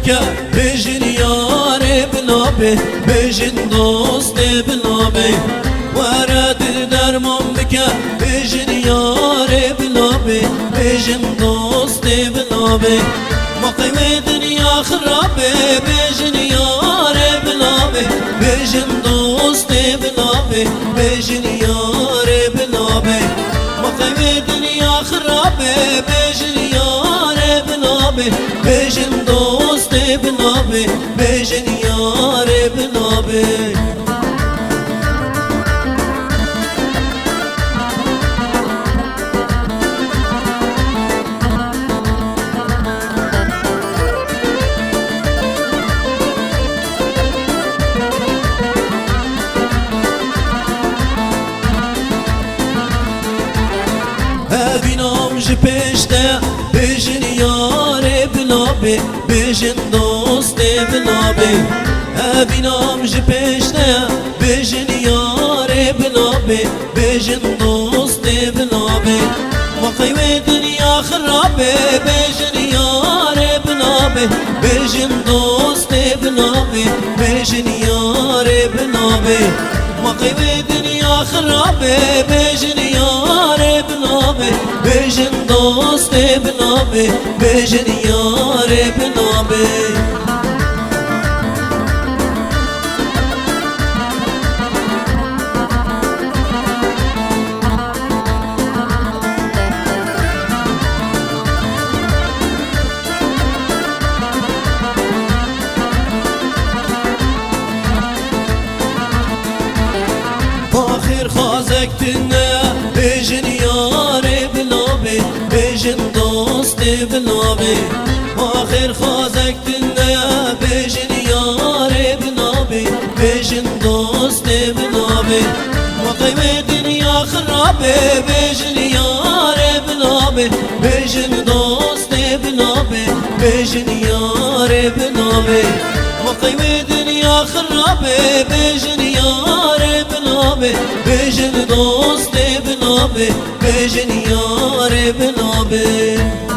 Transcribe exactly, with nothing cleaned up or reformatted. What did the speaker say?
Ke bêjin yarê bi navê, bêjin dostê bi navê. Were dil derman bike, bêjin yarê bi navê, bêjin dostê bi navê. Ma qey wê dinya xirabê, bêjin yarê bi navê, bêjin dostê bi navê, bêjin yarê bi navê. Ma qey wê dinya xirabê, bêjin yarê bi navê, bêjin dostê bi navê, bêjin yarê bi navê. Evînam ji pêş te, bêjin yarê bi navê, bêjin dostê bi navê. Evînam ji pêş te, bêjin yarê bi navê, bêjin dostê bi navê. Ma qey wê dinya xirabê, bêjin yarê bi navê, bêjin dostê bi navê, bêjin yarê bi navê. Ma qey wê dinya xirabê, bêjin yarê bi navê, bêjin dostê bi navê, bêjin yarê bi navê. Axir xwazek tune, bêjin yarê bi navê, bêjin dostê bi navê. Axir xwazek tune, bêjin yarê bi navê, bêjin dostê bi navê. Ma qey wê dinya xirabê, bêjin yarê bi navê, bêjin dostê bi navê, bêjin yarê bi navê. Ma qey wê dinya xirabê, bêjin yarê bi navê, bêjin dostê bi navê, bêjin yarê bi navê.